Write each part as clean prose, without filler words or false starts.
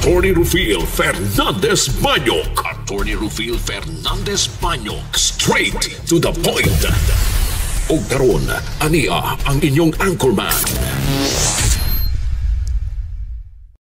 Attorney Rufil Fernandez Banyok. Attorney Rufil Fernandez Banyok. Straight to the point. Og karon, ania ang inyong anchorman.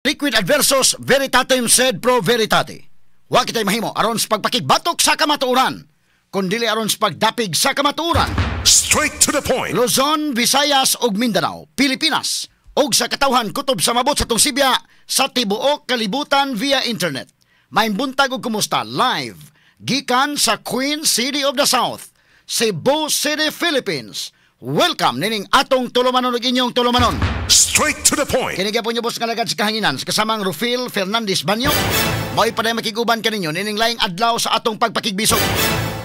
Liquid adversus veritatem sed pro veritate. Wa kitay mahimo aron sa pagpakigbatok sa kamatuoran, kundili aron sa pagdapig sa kamatuoran. Straight to the point. Luzon, Visayas ug Mindanao, Pilipinas ug sa katawhan kutob sa mabot sa tong sibya sa tibuok kalibutan via internet. Maayong buntag ug kumusta live gikan sa Queen City of the South, Cebu City, Philippines. Welcome nining atong tulumanon ug inyong tulumanon. Straight to the point. Kini gyapon niyo boss nga lagad sa kahanginan sa kasamang Rufil Fernandez Banyo. Mao'y paday makiguban kaninyo nining laing adlaw sa atong pagpakigbisog.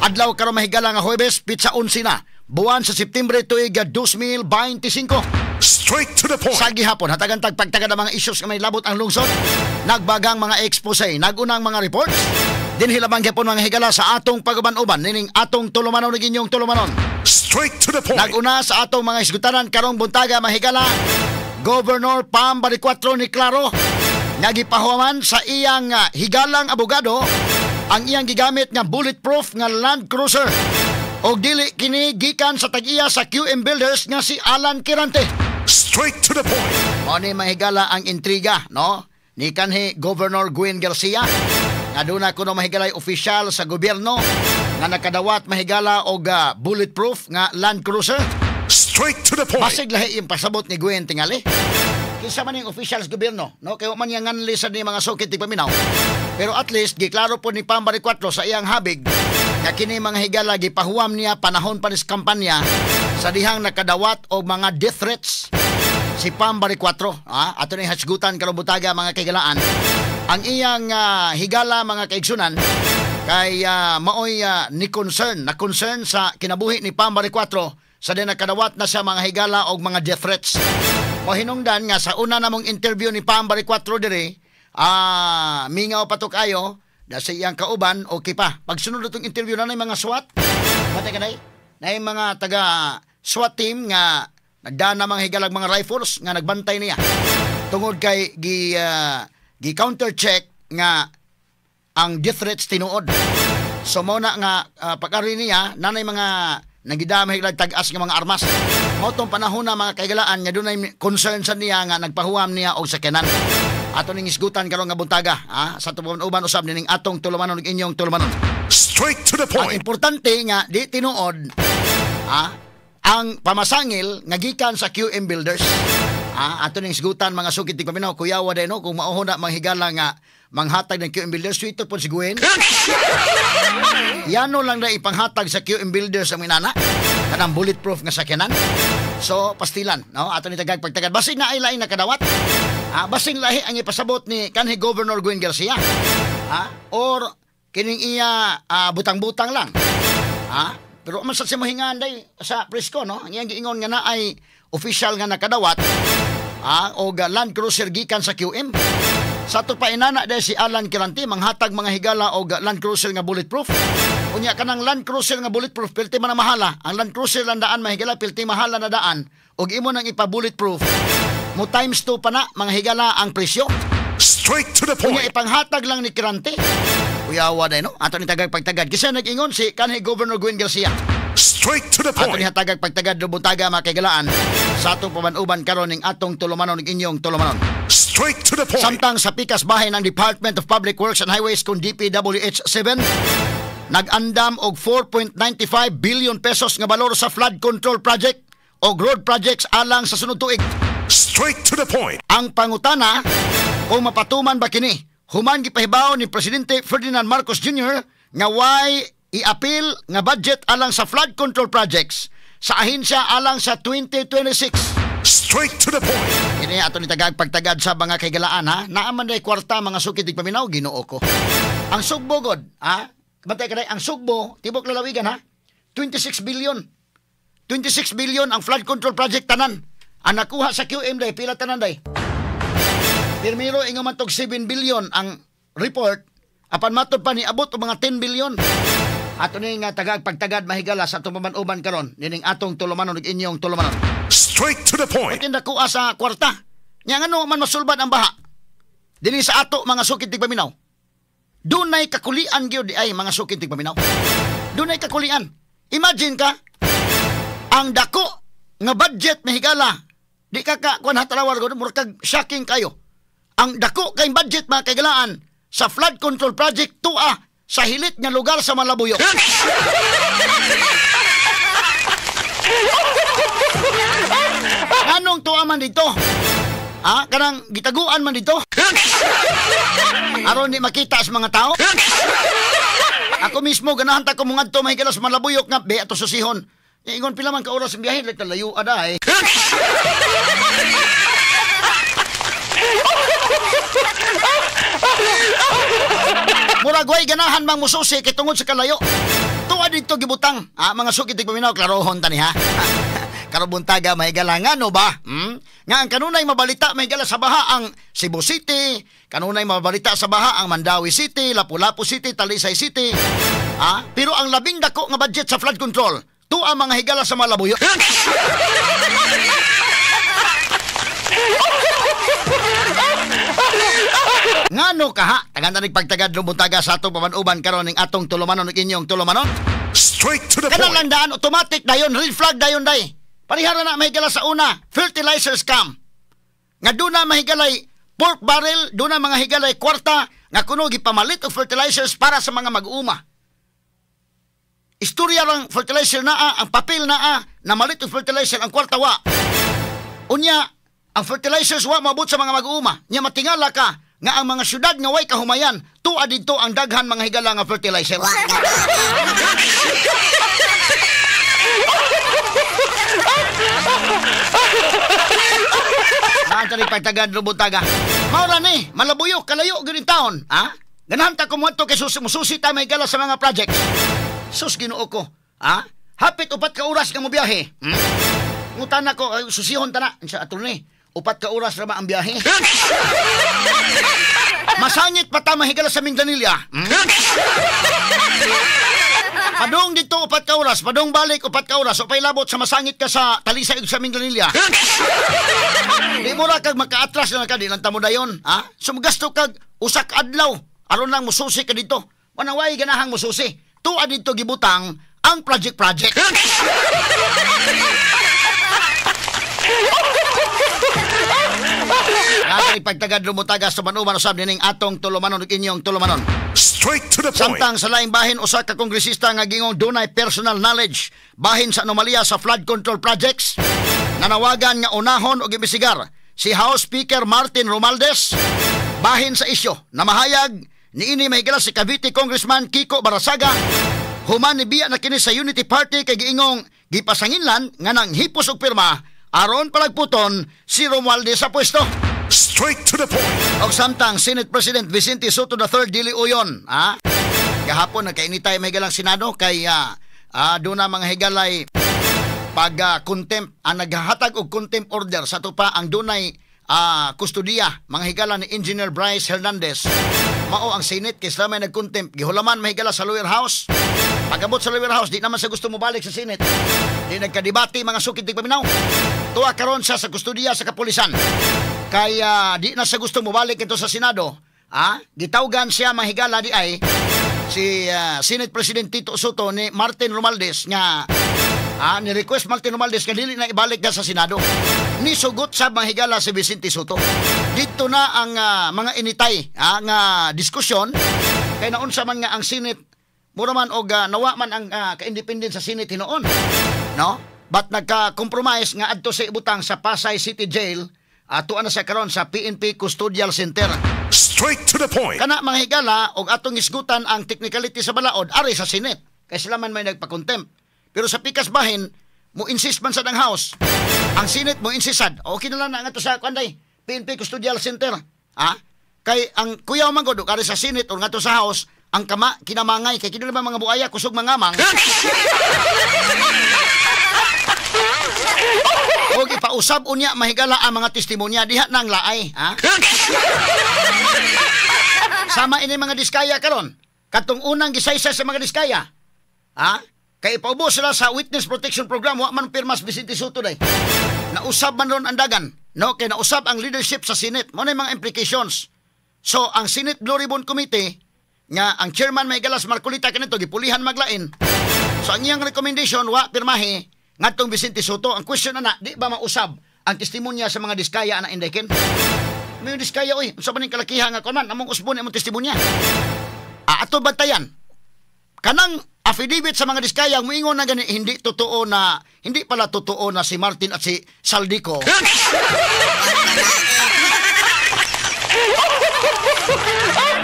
Adlaw karon mahigala nga Huwebes, pitsa 11 na, buwan sa September tuig 2025. Straight to the point. Sa gihapon, hatagan tag pagtagad ang mga issues nga may labot ang lungsod. Nagbagang mga expose, nagunang mga reports. Dinhi lamang gyapon mga higala sa atong paguban-uban nining atong tulumanon ug inyong tulumanon. Straight to the point. Naguna sa atong mga isgutanan karong buntaga mahigala, Governor Pam Baricuatro ni Claro nga gipahuwaman sa iyang higalang abogado ang iyang gigamit nga bulletproof nga Land Cruiser og dili kini gikan sa tag-iya sa QM Builders nga si Alan Quirante. Straight to the point. Mao ni mahigala ang intriga, no? Ni kanhi Governor Gwen Garcia nga duna kuno mahigalay opisyal sa gobyerno nga nakadawat mahigala og bulletproof nga Land Cruiser. Straight to the point. Basig lahi yung pasabot ni Gwen tingali. Kinsa man yung official sa gobyerno, no? Kaya man niya nganli sa ni mga sukit paminaw. Pero at least giklaro po ni Pam Baricuatro sa iyang habig nga kini mga higala gipahuwam niya panahon pa ni sa kampanya sa dihang nakadawat og mga death threats si Pam Baricuatro. Ah, ato ni hasgutan karong butaga mga kaigalaan. Ang iyang higala mga kaigsunan kay maoy ni concern, na concern sa kinabuhi ni Pam Baricuatro sa di nakadawat na siya mga higala og mga death threats. Mo hinungdan nga sa una namong interview ni Pam Baricuatro diri, mingaw pa to kayo da sa iyang kauban, okay pa. Pagsunod itong interview na mga SWAT, patay ka day, na mga taga SWAT team nga nagdana mga higalag mga rifles nga nagbantay niya. Tungod kay gi counter check nga ang death threats tinuod. So mo na nga pag-ari niya nanay mga nagidama higalag tag-as nga mga armas. Mao tong panahon na mga kaigalaan nga dunay concern sa niya nga nagpahuwam niya og sakyanan. Ato ning isgutan karon nga buntaga, ha, sa tuban-uban usab nining atong tulumanon ug inyong tulumanon. Straight to the Ang point. importante nga di tinuod, ha, ang pamasangil nga gikan sa QM Builders. Ha, ato ning isgutan mga sukit ti paminaw kuyawa day no kung mauho na manghigala nga manghatag ng QM Builders sweeto pud si Gwen. Yano lang na ipanghatag sa QM Builders ang minana kanang bulletproof nga sakyanan. So pastilan, no, ato ni tagag pagtagad basig na ay laing nakadawat. Basing lahi ang ipasabot ni kanhi Governor Gwen Garcia. Or kining iya butang-butang lang. Pero man sa simuhingan day sa presko, no, ang iyang giingon nga na ay official nga nakadawat og Land Cruiser gikan sa QM. Sa ato pa inana day si Alan Quirante manghatag mga higala og Land Cruiser nga bulletproof. Unya kanang Land Cruiser nga bulletproof pilti man ang mahala. Ang Land Cruiser lang daan mahigala pilti mahala na daan og imo nang ipa bulletproof. Mo times 2 pa na mga higala ang presyo. Straight to the Unya point. ipanghatag lang ni Quirante. Uyawa day no. Ato ni tagag pagtagad. Kisa nag-ingon si kanhi Governor Gwen Garcia. Straight to the Ato point. ni hatagag pagtagad buntaga mga kaigalaan sa atong paman-uban karon ning atong tulumanon ug inyong tulumanon. Straight to the point. Samtang sa pikas bahin ng Department of Public Works and Highways kung DPWH 7 nag-andam og 4.95 billion pesos nga balor sa flood control project o road projects alang sa sunod tuig. Straight to the point. Ang pangutana kung mapatuman ba kini human gipahibaw ni Presidente Ferdinand Marcos Jr. nga way i-appeal nga budget alang sa flood control projects sa ahensya alang sa 2026. Straight to the point. Kini ato ni tagag pagtagad sa mga kaigalaan ha. Naaman day kwarta mga sukit paminaw Ginoo ko. Ang Sugbo god, ha? Bantay ka day, ang Sugbo tibok lalawigan ha. 26 billion. 26 billion ang flood control project tanan. Ang nakuha sa QM day pila tanan day. Pirmiro ingon man tog 7 billion ang report apan matod pa ni abot og mga 10 billion. Ato ni nga tagag pagtagad mahigala sa atong paman-uban karon nining atong tulumanon ug inyong tulumanon. Straight to the point. Pati nakuha sa kwarta. Nya ngano man masulbad ang baha. Dinhi sa ato, mga sukit tigpaminaw. Dunay kakulian gyud ay, mga sukit tigpaminaw. Dunay kakulian. Imagine ka ang dako nga budget, mahigala. Di ka ka kuan hatalawar ko, murag kag shocking kayo. Ang dako kay budget, mga kaigalaan, sa flood control project tua sa hilit nga lugar sa Malabuyok. Anong tuwa man dito? Ha? Kanang gitaguan man dito? Aron di makita sa mga tao? Ako mismo, ganahan ta ko mong adto, mahigala, sa Malabuyok nga, be, ato susihon. Ingon, pila man ka oras ang biyahe, like layo ada eh. Murag way ganahan mang mususi kay tungod sa kalayo. Tuwa dito gibutang. Ah, mga suki tigpaminaw, klarohon ta ni ha. Karon buntaga, mahigala, ngano ba? Hmm? Nga ang kanunay mabalita, mahigala, sa baha ang Cebu City, kanunay mabalita sa baha ang Mandaue City, Lapu-Lapu City, Talisay City. Ah, pero ang labing dako nga budget sa flood control, tuwa mga higala sa Malabuyok. Ngano kaha? Tagan na pagtagad buntaga sa atong paman-uban karon ning atong tulumanon ug inyong tulumanon. Straight to the Kanang point. lang daan, automatic dayon, red flag dayon day. Parihara na, mahigala, sa una, fertilizer scam. Nga duna mahigalay pork barrel, duna mga higalay kwarta nga kuno gipamalit og fertilizers para sa mga mag-uuma. Istorya lang fertilizer naa, ang papel naa, namalit og fertilizer, ang kwarta wa. Unya, ang fertilizers wa maabot sa mga mag-uuma. Nya matingala ka nga ang mga syudad nga way kahumayan, tuwa didto ang daghan mga higala nga fertilizer. Naanta ni pagtagad rubutaga. Maura ni, Malabuyok, kalayo gyud taon, ha? Ganahan ta kumuadto kay mususi ta may gala sa mga projects. Sus, Ginoo ko, ha? Hapit 4 ka oras nga mobiyahe. Hmm? Ngutana ko, ay, susihon ta na. Sa attorney, 4 ka oras ra ba ang biyahe? Masangit pa ta mahigala sa Mindanilla. Hmm? Padung dito 4 ka oras, padung balik 4 ka oras, o pailabot sa masangit ka sa Talisay ug sa Mindanilla. Di mo ra kag makaatras na ka, di lang tamo dayon, ha? Sumugasto kag 1 ka adlaw aron lang mususi ka dito. Wanaway ganahang mususi. Tuwa dito gibutang ang project project. Natay pagtagad lumutaga sa manuman usab nining atong tulumanon ug inyong tulumanon. Straight to the point. Samtang sa laing bahin, usa ka kongresista nga gingong dunay personal knowledge bahin sa anomalya sa flood control projects nanawagan nga unahon og imbestigar si House Speaker Martin Romualdez bahin sa isyu. Na mahayag niini, mahigala, si Cavite Congressman Kiko Barasaga human nibiya na kini sa Unity Party kay giingong gipasanginlan nga nang hipos og pirma aron palagputon si Romualdez sa pwesto. Straight to the point. Og samtang Senate President Vicente Sotto III dili uyon, ha? Gahapon nagkainitay may galang Senado kay doon na mga higalay pag contempt ang naghahatag og contempt order sa ato pa ang dunay kustodiya, mga higala, ni Engineer Bryce Hernandez. Mao ang Senate kay sila may nag-contempt. Gihulaman, mahigala, sa lower house. Pagabot sa lower house, di naman sa gusto mo balik sa Senate. Di nagkadebate, mga sukit paminaw. Tuwa karon siya sa kustodiya sa kapulisan. Kaya di na sa gusto mo balik ito sa Senado. Ah, gitawgan siya, mahigala, di ay si Senate President Tito Sotto ni Martin Romualdez nga ni request Martin Romualdez nga dili na ibalik na sa Senado. Ni sugot sa mga higala si Vicente Sotto. Dito na ang mga initay nga diskusyon kay naunsa man nga ang Senate mura man og nawa man ang ka-independent sa Senate hinuon. No? But nagka-compromise nga adto sa ibutang sa Pasay City Jail, atuan na sa karon sa PNP Custodial Center. Straight to the point. Kana, mga higala, og atong isgutan ang technicality sa balaod ari sa Senate kay sila man may nagpa-contempt. Pero sa pikas bahin, mo insist man sa dang house. Ang Senate mo insist sad. Okay na lang na ngadto sa kanday PNP Custodial Center. Ha? Kay ang kuyaw man gud ari sa Senate or ngadto sa house, ang kama kinamangay kay kini naman mga buaya kusog mangamang. Og ipausab unya, mahigala, ang mga testimonya diha nang laay, ha? Sama ini mga Diskaya karon. Katong unang gisaysay sa mga Diskaya. Ha? Kay ipaubos sila sa Witness Protection Program, wa man pirmas Vicente Sotto day. Nausab man ron ang dagan. No, kay nausab ang leadership sa Senate. Mo na yung mga implications. So ang Senate Blue Ribbon Committee nga ang chairman may galas Marcolita kanito gipulihan maglain. So ang iyang recommendation, wa pirmahe ngadtong Vicente Sotto. Ang question na, di ba mausab ang testimonya sa mga Diskaya ana, Inday Ken? May Diskaya oy, unsa man ning kalakiha nga kuan man among usbon imong testimonya? Ah, ato bantayan. Kanang affidavit sa mga Diskaya moingon na gani hindi totoo na hindi pala totoo na si Martin at si Zaldy Co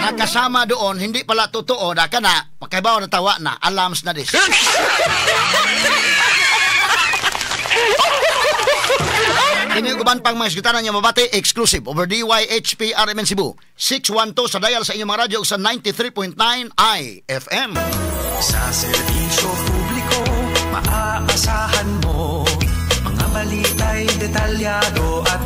nakasama doon, hindi pala totoo na kana makaibaw na tawa na alarms na dis. Kini uban pang mga isgutanan niya mabati exclusive over DYHP RMN Cebu 612 sa dial sa inyong mga radyo sa 93.9 IFM. Sa serbisyo publiko, maaasahan mo. Mga balita'y detalyado at